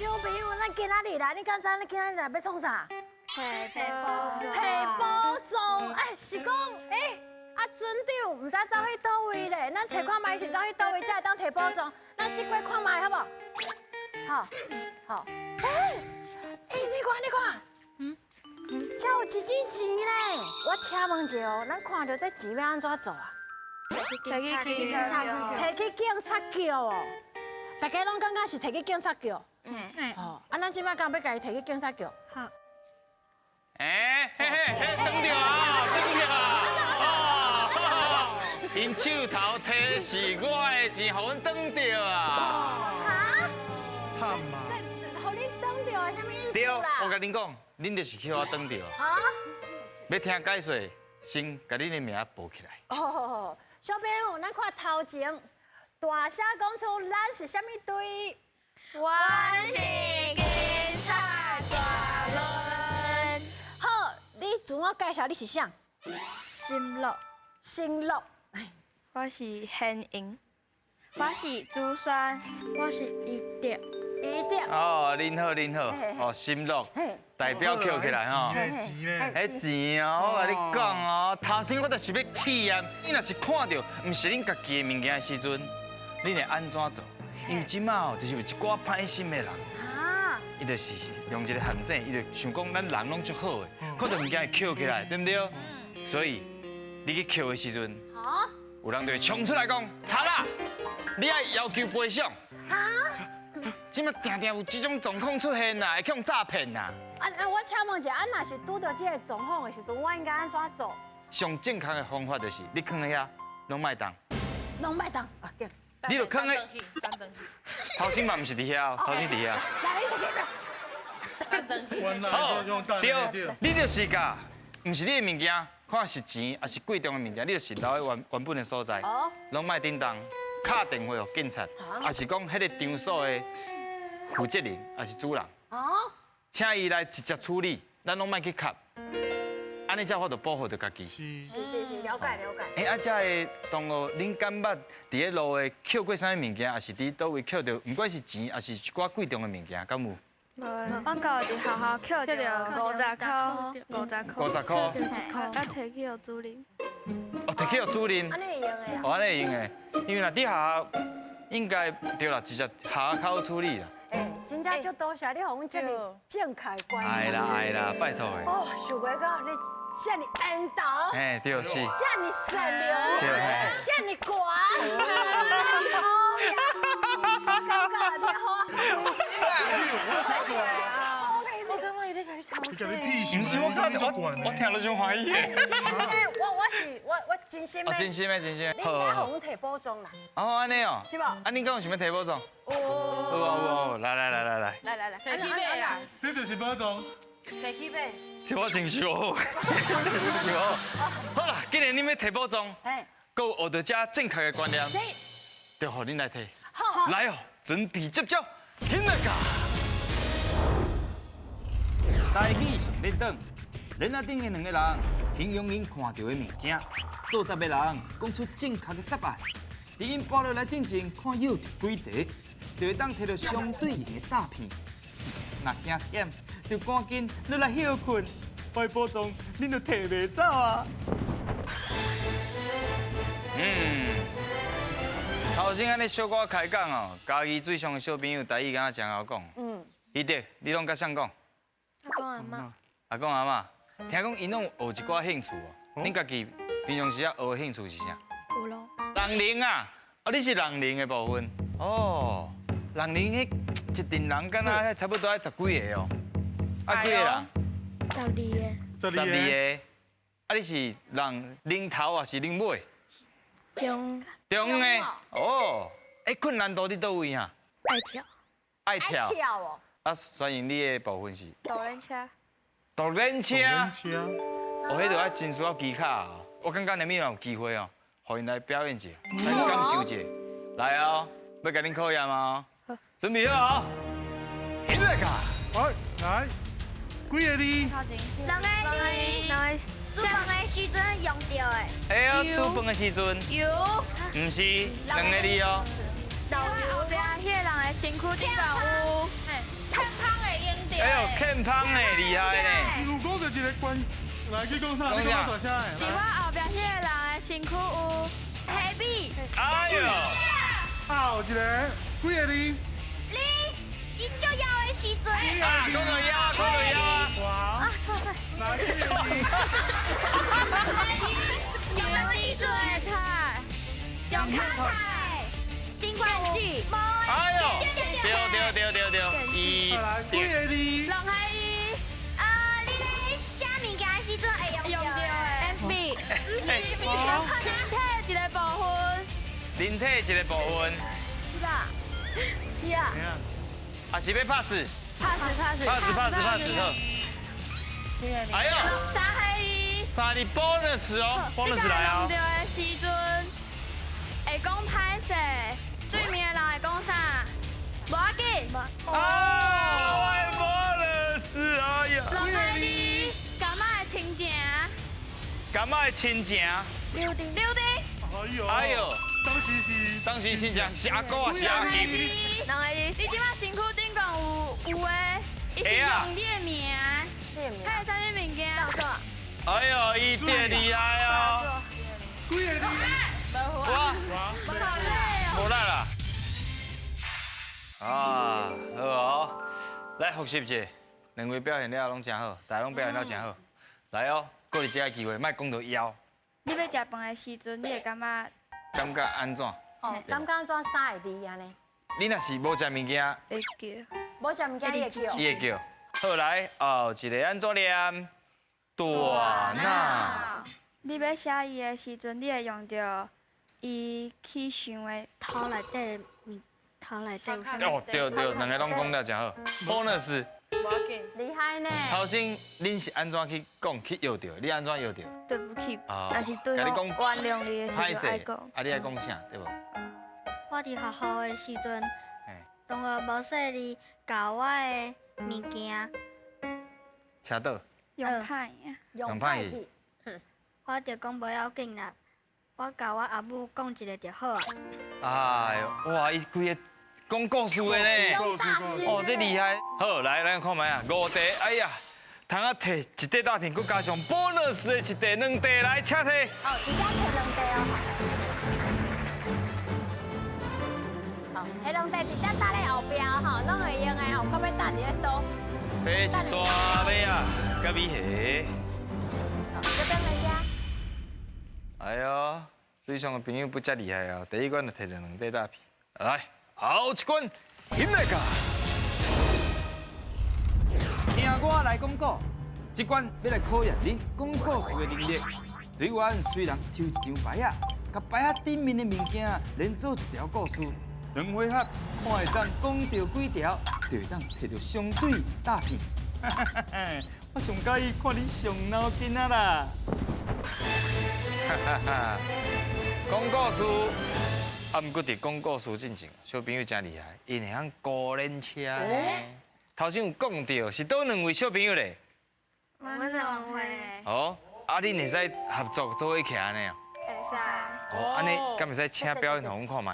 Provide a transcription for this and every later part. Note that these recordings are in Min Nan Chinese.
小朋友，咱今仔日來，你敢知咱今仔日來欲創啥？提寶提寶藏，哎，是講，哎，啊，船長毋知走去佗位咧，咱揣看覓是走去佗位，才會當提寶藏。咱試過看覓好無？好，好。哎，哎，你看，你看，遮有一支錢咧。我請問一下哦，咱看著這錢欲按怎做啊？提去警察局。提去警察局哦。大家攏感覺是提去警察局？嗯。哦，啊，咱這擺敢欲共伊提去警察局？好。哎，嘿嘿嘿，轉著啊，轉著啊！哦，𪜶手頭提是我的錢，予阮轉著啊！哈？慘啊！這予恁轉著的啥物意思對，啦？我共恁講，恁就是去予我轉著。啊？欲聽解說，先共恁的名報起來。哦，小朋友，咱看頭前，大聲講出咱是啥物隊？阮是警察大輪。好，你自我介紹，你是啥？心樂。新樂。我是賢瑩，我是朱萱，我是伊德。伊德。哦，恁好，恁好。哦，心樂，代表抾起來吼。錢咧，彼錢哦，我共你講哦，頭先我就是欲試驗，你若是看著毋是恁家己的物件的時陣，恁會按怎做？因為這馬哦，就是有一寡歹心的人，伊就是用一个陷阱，伊就想講咱人攏足好的，看著物件會抾起來，對毋對？所以你去抾的時陣，有人就會衝出來講：賊仔，你愛要求賠償。這馬定定有這種狀況出現啦，會去予詐騙啦。啊啊！我請問一下，啊，若是拄著這个狀況的時陣，我應該按怎做？上正確的方法就是，你囥佇遐，攏莫動。攏莫動啊！你就囥佇頭先嘛，毋是佇遐，頭先佇遐。來，你提起好，對，你就是共，毋是你的物件，看是錢抑是貴重的物件，你就是留佇原原本的所在，攏莫振動，敲電話予警察，抑是講彼个場所的負責人，抑是主人，請伊來直接處理，咱攏莫去磕，按呢才有法度保護著家己。是是是是，了解了解。欸，啊，遮的同學，恁敢捌佇咧路的抾過啥物物件，抑是佇佗位抾著，毋管是錢，抑是一寡貴重的物件，敢有？無，阮舊佇學校抾著50箍，50箍。50箍。啊，提去予主任。哦，提去予主任。按呢會用的啊。哦，按呢會用的，因為若佇學校應該對啦，直接學校較好處理啦。欸，真正足多謝你，予阮這麼正確的觀念。愛啦愛啦，拜託的。哦，想袂到你遮爾緣投。嘿，對是。遮爾善良。對嘿。遮爾懸。遮爾好呀。我感覺你好。我感覺伊咧共你剾毋是我看我我聽了真歡喜的。這個這個，我我是我我真心的。哦，真心的真心的。你應該予阮提寶藏啦。哦，按呢哦。是無？啊，恁敢有想欲提寶藏？有。有啊有啊，來來來來來。來來來，提去買啦。這就是寶藏。提去買。是我先收好，收好。好啦，既然恁欲提寶藏，閣有學著遮正確的觀念，就予恁來提。好。來哦，準備接招，聽來噶。台語上咧轉，鏈仔頂的兩個人形容𪜶看著的物件，作答的人講出正確的答案。佇𪜶跋落來進前，看舀著幾塊，就會當提著相對應的詐騙。若驚險，就趕緊落來歇睏，歹寶藏恁就提袂走啊！頭先按呢小可開講哦，嘉義最上的小朋友台語敢若真𠢕講。彼得，你攏佮誰講？阿公阿嬤。阿公阿嬤，聽講𪜶攏有學一寡興趣哦。恁家己平常時啊學的興趣是啥？有咯。人靈啊，哦，你是人靈的部分。哦，人靈彼一陣人敢若差不多愛十幾个哦。啊，幾个人？ 12个。十二个。啊，你是人靈頭抑是靈尾？中。中的。哦，欸，困難度佇佗位啊？愛跳。愛跳。愛跳哦。啊，所以你的部分是？導輪車。導輪車。車。哦，彼就愛真需要技巧哦。我感覺你有機會哦，予𪜶來表演一下，來感受一下。來哦，欲共恁考驗哦。準備好哦。起來噶。來來，幾个字？兩個字。兩個。煮飯的時陣用著的。哎呦，煮飯的時陣。油。毋是，兩個字哦。後壁彼个人的身軀頂懸有。屁。哎呦，欠芳呢，厉害呢。有讲到一个关，来去讲啥？你讲大声的。伫我后壁彼个人的身躯有黑米。哎呦，后一个，几个字？你你就枵的时阵。啊，讲到枵，讲到枵啊。哇！啊，错错。来，几个字？用的时阵，用卡台，顶关机。哎呦，对对对对对，一，来，几个字？两个字。啊，你咧写物件的时阵会用用到的。M B。不是，是身体一个部分。人体一个部分。是吧？是啊。啊，是欲 pass。 pass pass。 pass pass pass 好。哎呦，三个字。三字 bonus 哦，bonus 来哦。你用到的时阵会讲歹势，对面的人会讲啥？无要紧。啊，我的 bonus，哎呀。两个字，感觉的亲情。感觉的亲情。溜丁。溜丁。哎呦。哎呦。当时是。当时亲情是阿哥啊，是阿金。两个字，你这摆身躯顶悬有有的，伊是用你的名，他是啥物物件？哎呦，伊真厉害哦！几个字？哇，无力啦。啊，好哦，来复习一下，两位表现了拢真好，大家拢表现了真好。来哦，阁有这个机会，莫讲到枵。你欲食饭的时阵，你会感觉？感觉按怎？哦，感觉按怎三个字按呢？你若是无食物件，会叫。无食物件，你会叫。你会叫。好来，后一个按怎念？大脑。你欲写伊的时阵，你会用著伊去想的头内底物，头内底。哦，对对，两个拢讲得真好。bonus。厉害呢。头先恁是按怎去讲去摇著？你按怎摇著？对不起，但是对方原谅你的时阵爱讲。啊，你爱讲啥？对无？我伫学校的时阵，同学无细腻共我的物件车倒。用歹啊，用歹去。我就讲无要紧啦，我共我阿母讲一下就好啊。哎呦，哇，伊规个讲故事的呢，哦，这厉害。好，来，咱看觅啊，五题，哎呀，通啊提一块大片，阁加上 bonus 的一块、两块来，请提。好，直接提两块哦。好，提两块直接搭咧后壁吼，拢会用的吼，看欲搭伫咧佗。这是沙尾啊，佮米虾。这边来吃。哎呦，水上的朋友不遮厉害啊！第一关就提著两块大片，来，后一关，起来噶。听我来讲古，这关欲来考验恁讲故事的能力。队员随人抽一张牌仔，共牌仔顶面的物件连做一条故事。两回合看会当讲著几条，就会当提著相对大片。我上佮意看恁上脑筋啊啦！哈哈，讲故事，啊，毋过伫讲故事进前，小朋友真厉害，𪜶会晓孤轮车呢。头先有讲著，是佗两位小朋友咧？阮两位。哦，啊，恁会使合作做伙徛按呢？会使。哦，按呢，敢会使请表演予阮看觅？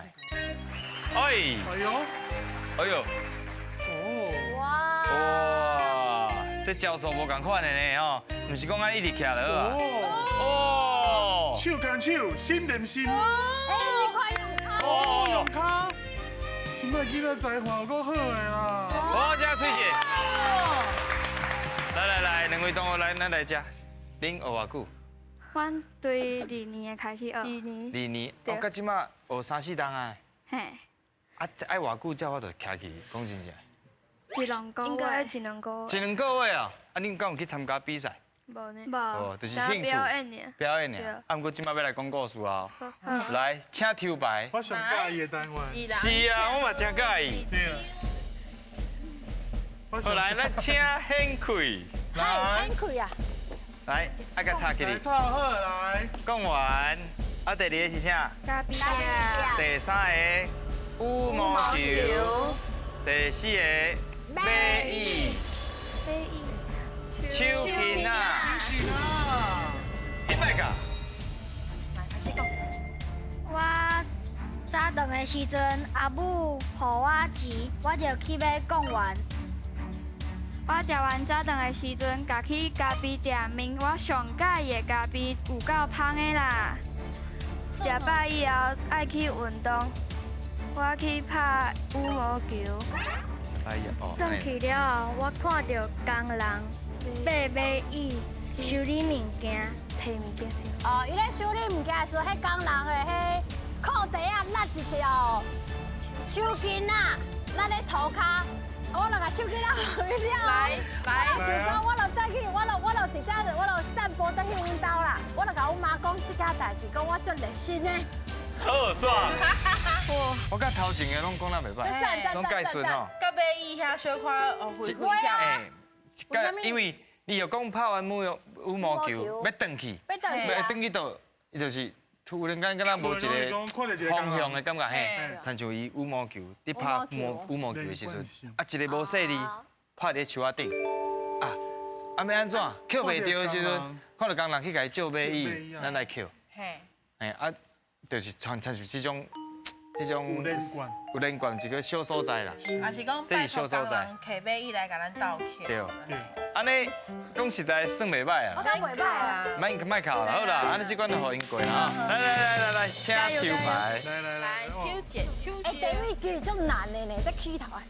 哎，哎呦，哎呦，哦，哇，哇，这招数无仝款的呢吼，毋是讲按呢一直徛就好啊。哦，手牵手，心连心。哎，你看用跤。哦，用跤。这摆囡仔才华有够好的啦。好，这喙齿。来来来，两位同学来，咱来食。恁学偌久？阮对二年的开始学。二年。二年，哦，到这摆学三四冬啊。嘿。啊，这爱偌久才有法度徛起？讲真正。一两个月。应该一两个月。一两个月啊？啊，恁敢有去参加比赛？无呢。无。就是兴趣。表演尔。表演尔。啊，毋过这摆欲来讲故事啊。来，请抽牌。我上佮意的单元。是啊，我嘛真佮意。对啊。好来，咱请显开。来，显开啊！来，爱共插起来。插好来。讲完，啊，第二个是啥？咖啡。第三个羽毛球。第四个马椅。马椅。手巾仔。手巾仔。一百个。来，开始讲。我早顿的时阵，阿母予我钱，我就去买贡丸。我食完早顿的时阵，共去咖啡店问我上喜欢的咖啡有够芳的啦。食饱以后爱去运动，我去拍羽毛球。转去了后，我看著工人买马椅修理物件，提物件。哦，伊咧修理物件的时候，彼工人的彼裤带仔落一条手巾仔，落咧涂跤。我就共手巾仔予伊了。来来，我想讲，我就转去，我就伫遮，我就散步转去阮兜啦。我就共阮妈讲这件代志，讲我足热心的。好煞。我佮头前的拢讲得袂歹，拢介顺吼。到尾伊遐小可哦，会会晓。因为你又讲拍完羽毛球欲转去，欲转去到，伊就是突然间敢若无一个方向的感觉嘿，亲像伊羽毛球伫拍羽毛球的时阵，啊一个无细腻拍伫树仔顶，啊啊欲按怎捡袂著的时阵，看著工人去共伊借马椅，咱来捡，嘿啊，就是亲像这种。这种有连贯，有连贯一个小所在啦。也是讲，这是小所在，提马椅来共咱斗捡。对，按呢讲实在算袂䆀啊。我讲袂䆀啊。莫莫哭啦，好啦，按呢这关就予𪜶过啦。来来来来来，请抽牌。来来来，抽一抽一。哎，第一其实足难的呢，这起头啊。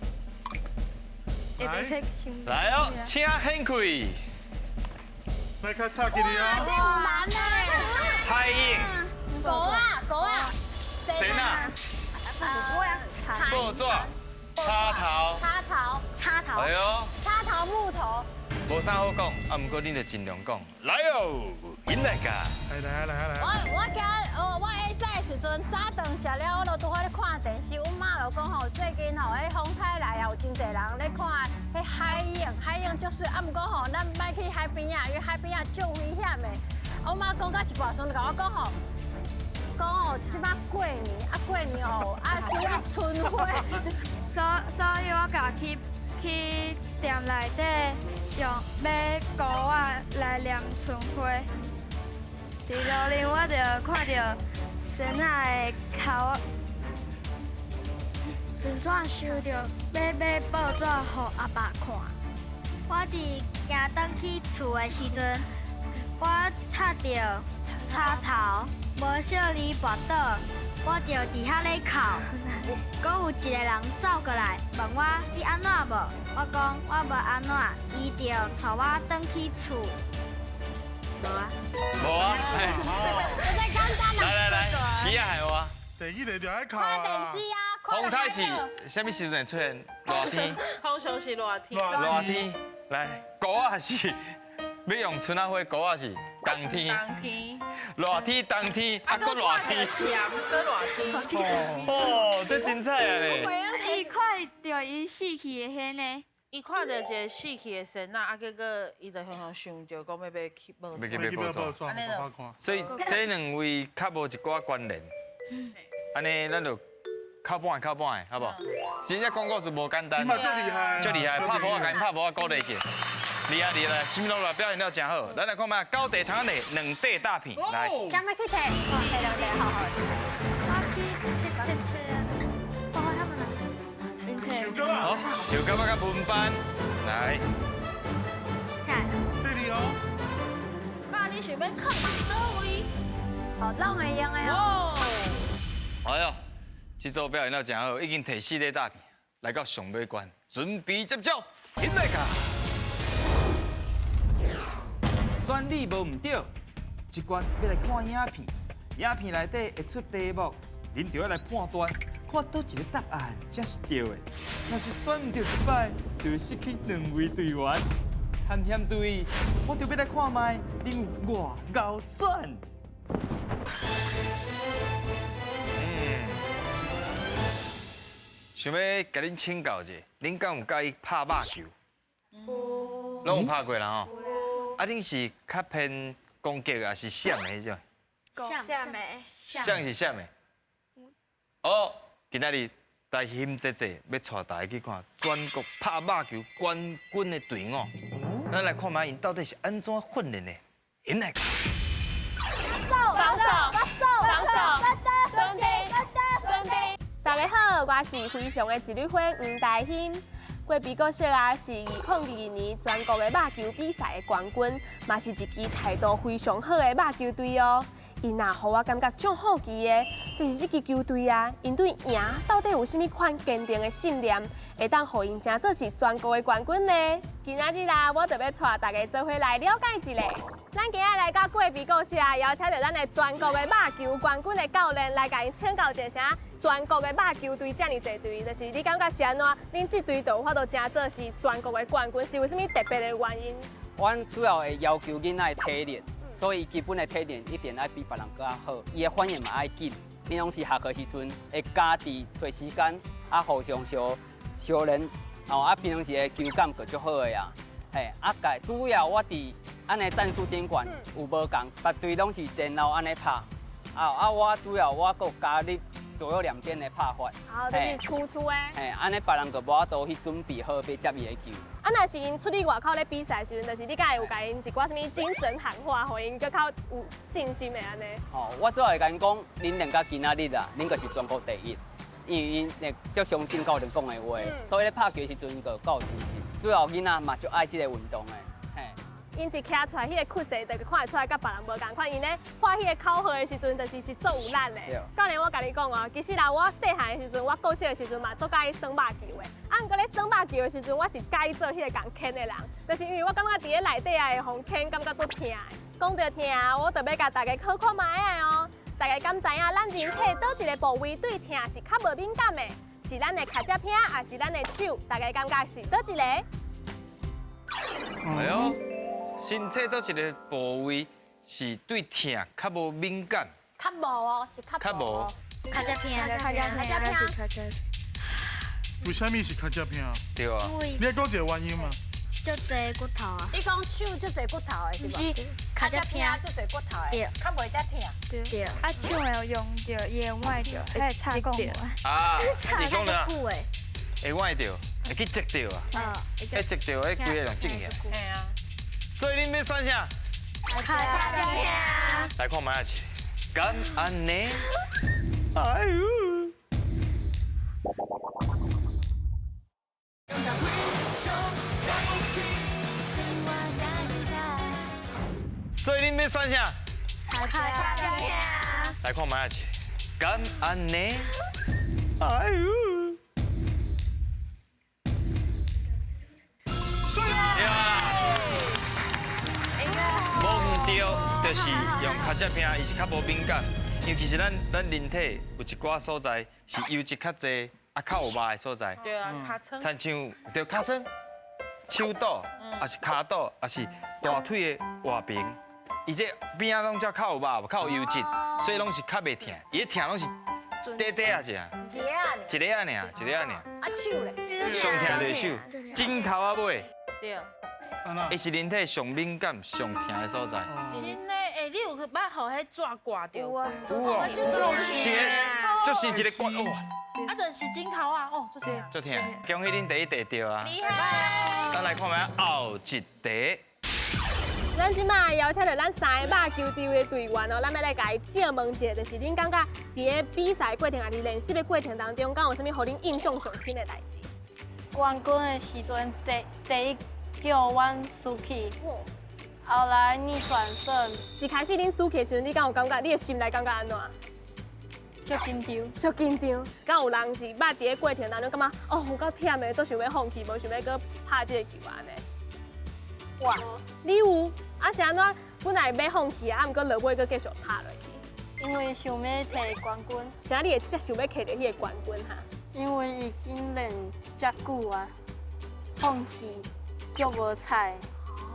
来哦，请掀开。来较插起来哦。这唔难呢。海鹰。狗啊狗啊。谁啊？报纸、插头、插头、插头，哎呦，插头木头，无啥好讲，啊，毋过恁就尽量讲。来哦，引来噶。来来来来。我今哦，我下早的时阵早顿食了，我就拄好咧看电视，阮妈就讲吼，最近吼，彼风台来啊，有真济人咧看彼海影，海影足媠，啊，毋过吼，咱莫去海边仔，因为海边仔足危险的。我妈讲到一半时，就共我讲吼。讲哦，这摆过年啊，过年哦，啊需要春花，所以我共去店内底用买膏仔来粘春花。伫路边我就看著仙仔的脚，顺线收著欲买报纸予阿爸看。我伫行转去厝的时阵，我踢著插头。无小膩跋倒，我就伫遐咧哭。阁有一个人走过来问我你按怎无？我讲我无按怎，伊就带我转去厝。无啊？无啊？这简单啦。来来来，你也害我。第一个就爱哭。看电视啊。风台是啥物时阵会出现？热天。通常是热天。热天。来，膏仔是欲用春仔花，膏仔是冬天。冬天。热天、冬天，啊，阁热天，阁热天。哦，这精彩啊咧！伊看著伊死去的彼呢？伊看著一个死去的仙仔，啊，结果伊就雄雄想著讲欲欲去报欲去买报纸。所以这两位较无一寡关联。按呢，咱就靠半靠半，好无？真正讲故事无简单。足厉害，足厉害，拍波仔，共𪜶拍波仔鼓励一下。厉害厉害，啥物拢来表现了真好。咱来看觅九块窗仔两块大片，来。啥物去提？提两块，好好。我去提提，包括他们来。树角啊。好，树角仔佮文班，来。这里哦。看你想欲囥佗位？好，拢会用的哦。哎呦，这组表现了真好，已经提四块大片，来到上尾关，准备接招，起来卡。选你无毋对，这关欲来看影片，影片内底会出题目，恁就要来判断，看佗一个答案才是对的。若是选毋对一摆，就会失去两位队员。探险队，我就欲来看觅恁有偌𠢕选。想欲共恁请教一下，恁敢有佮意拍肉球？有，拢有拍过啦吼。啊，恁是较偏攻击抑是闪的彼种？闪的。闪是闪的。哦，今仔日来欣姐姐欲带大家去看全国拍肉球冠军的队伍。咱来看觅𪜶到底是按怎训练的。𪜶来。防守，防守，蹲低，蹲低。大家好，我是非常的一缕花黄大兴。过埤国小啊，是2022年全国的肉球比赛的冠军，嘛是一支态度非常好的肉球队哦。𪜶若予我感觉足好奇的，就是這支球隊啊，𪜶對贏到底有啥物款堅定的信念，會當予𪜶成做是全國的冠軍呢？今仔日啦，我就欲帶大家做伙來了解一下。咱今仔來到過埤國小啊，邀請著咱的全國的肉球冠軍的教練來共𪜶請教一下，全國的肉球隊遮爾濟隊，就是你感覺是按怎？恁這隊就有法度成做是全國的冠軍，是有啥物特別的原因？阮主要會要求囡仔的體力。所以基本的體能一定愛比別人閣較好，伊的反應嘛愛緊。平常時下課時陣會家己揣時間啊，互相相相練哦。啊，平常時的球感閣足好的啊。嘿，啊，主要我佇按呢戰術頂懸有無仝，別隊攏是前後按呢拍。啊啊，我主要我閣加入左右兩邊的拍法。好，就是粗粗的。嘿，按呢別人就無法度去準備好欲接伊的球。啊，若是𪜶出去外口咧比賽時陣，就是你敢會有共𪜶一寡啥物精神喊話，予𪜶閣較有信心的按呢？哦，我主要會共𪜶講，恁練到今仔日啊，恁就是全國第一，因為𪜶會足相信教練講的話，所以咧拍球時陣就夠有自信。主要囡仔嘛足愛這個運動的，嘿。𪜶一徛出來，彼個氣勢就看會出來，佮別人無仝款。𪜶咧喊彼個口號的時陣，就是是足有力的。教練，我共你講哦，其實啦，我細漢的時陣，我國小的時陣嘛，足佮意耍肉球的。啊，毋過咧耍肉球的時陣，我是佮意做彼個共牽的人，就是因為我感覺佇咧內底啊會予牽，感覺足疼的。講著疼，我就欲共大家考看覓仔哦。大家敢知影咱人體佗一个部位對疼是較無敏感的？是咱的跤脊骿，抑是咱的手？大家感覺是佗一个？哎喲，身體佗一个部位是對疼較無敏感？較無哦，是較無。跤脊骿，跤脊骿。為啥物是跤脊骿？對啊。你愛講一個原因嗎？足濟骨頭啊！你講手足濟骨頭的是無？毋是，跤脊骿足濟骨頭的，對，較袂遮疼。對。啊，手會有用著，伊會崴著，彼會插講話。啊，你講啦。會崴著，會去折著啊。會折著，彼規个人折起來。嘿啊。所以恁欲選啥？跤脊骿。來看覓仔是，敢按呢？哎喲。所以恁欲選啥？跤脊骿。來看覓仔是，敢按呢？哎喲。對啊。無毋對，就是用跤脊骿，伊是較無敏感。因為其實咱人體有一寡所在是油脂較濟，啊較有肉的所在。對啊，尻川。親像對尻川、手肚，抑是跤肚，抑是大腿的外邊。伊這邊仔攏才較有肉，較有油脂，所以攏是較袂疼。伊的疼攏是短短仔一下，一个仔爾，一个仔爾。啊手咧？上疼就是手，枕頭仔尾。對。伊是人體上敏感、上疼的所在。真的，欸，你有去捌予彼紙掛著？有啊。有哦。是个，就是一个刮哇。啊，就是枕頭啊，哦，足疼。足疼，恭喜恁第一題對啊！厲害。咱來看覓後一題。咱這擺邀請著咱三个肉球隊的隊員哦，咱欲來共伊借問一下，就是恁感覺佇咧比賽過程，抑是練習的過程當中，敢有啥物予恁印象上深的代誌？冠軍的時陣，第一叫阮輸去，後來逆轉勝。一開始恁輸去的時陣，你敢有感覺？你的心內感覺按怎？足緊張，足緊張。敢有人是捌佇咧過程當中感覺哦有夠忝的，足想欲放棄，無想欲閣拍這個球按呢？哇，你有啊？是按怎？本來欲放棄啊，毋過落尾閣繼續拍落去。因為想欲摕冠軍。啥你會遮想欲摕著彼个冠軍哈？因為已經練遮久啊，放棄足無彩。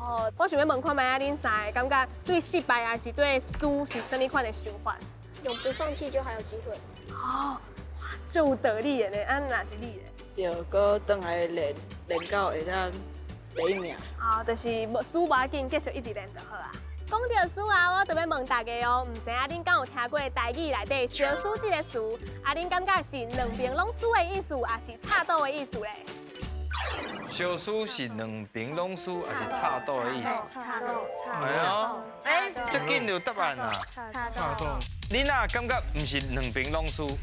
哦，我想欲問看覓仔，恁三个感覺對失敗抑是對輸是啥物款的想法？永不放棄就還有機會。哦，哇，足有道理的呢。啊，若是你咧？對，閣轉來練練到會當第一名。哦，就是無輸無要緊，繼續一直練就好啊。講著輸啊，我就欲問大家哦，毋知影恁敢有聽過台語內底“相輸”這個詞？啊，恁感覺是兩邊攏輸的意思，抑是插賭的意思咧？相輸是兩邊攏輸，抑是插賭的意思？插賭，哎喲，欸，遮緊就有答案啊！插賭。你若感覺毋是兩邊攏輸？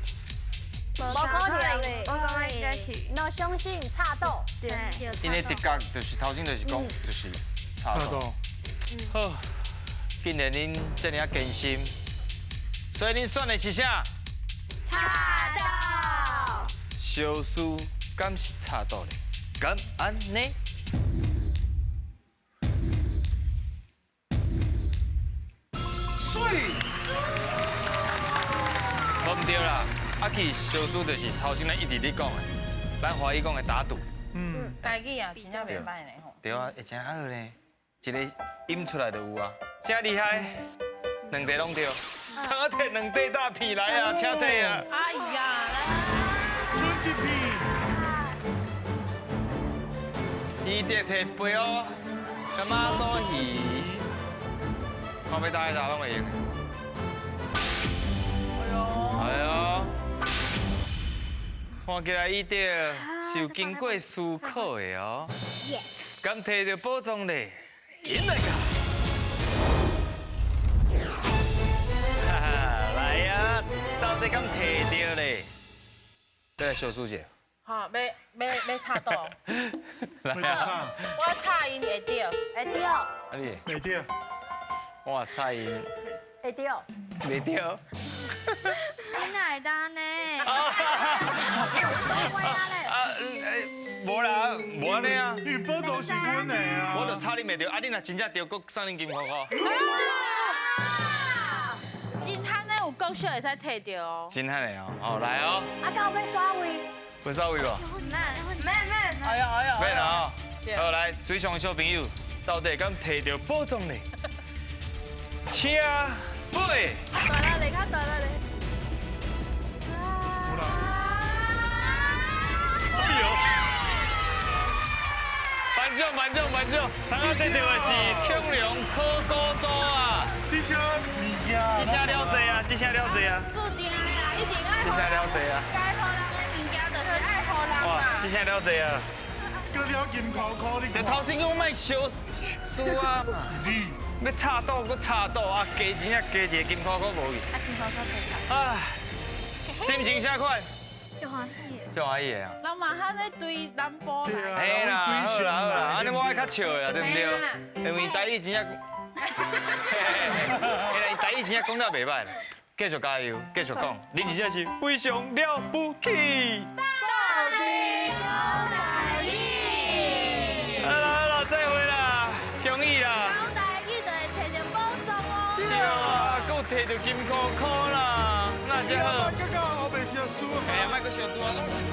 无可能，我感觉应该是。若相信插刀。对。𪜶的直觉就是头先就是讲，就是插刀。好，既然恁这尔仔坚心，所以恁选的是啥？插刀。相思敢是插刀咧？敢按呢？水。无毋对啦，啊，其实相思就是头先咱一直咧讲的，咱华语讲的打赌。嗯，台语啊，真正袂歹呢吼。对啊，会真好呢，一个音出来就有啊，真厉害，两题拢对，通啊提两块大片来啊，请提啊。哎呀，来，剩一片。伊得提飞哦，干嘛做鱼？看欲打去打拢会用。哎呦，看起来伊得是有经过思考的哦。敢提著宝藏咧？赢来个！哈哈，来呀，到底敢提著咧？对，小苏姐。好，欲插刀。来啊！我插𪜶会著，会著。啊你？会著。我插𪜶。会著。袂著。你哪会当呢？啊，无啦，无按呢啊。因为宝藏是阮的啊。我就插你袂著，啊你若真正著，阁送恁金箍箍。真憨的有国小会使提著哦。真憨的哦，好来哦。啊，敢有欲刷位？欲刷位无？免免免。哎呦哎呦。免啊！好来，水上的小朋友，到底敢提著宝藏呢？请飞。大啦咧，较大啦咧。颁奖颁奖颁奖！刚刚得到的是恐龙考古组啊！这声物件，这声了济啊，这声了济啊！注定的啦，一定爱。这声了济啊！该予人的物件就是爱予人嘛。哇，这声了济啊！阁了金箍箍，你就头先讲莫相输啊！是你欲插赌阁插赌啊，加钱啊加一个金箍箍无去。啊，金箍箍可以插。唉，心情啥款？足欢喜的。足欢喜的啊！人嘛较咧对南部来。嘿啦，好啦好啦，按呢我爱较笑的啦，对毋对？因为台语真正，嘿啦，台语真正讲了袂歹，继续加油，继续讲，你真正是非常了不起。到底讲台语。好啦好啦，再会啦，恭喜啦！讲台语就会提著宝藏哦。对啊，阁有提著金箍箍啦，那真好。刚刚我袂相输。哎呀，莫阁相输啊，拢是。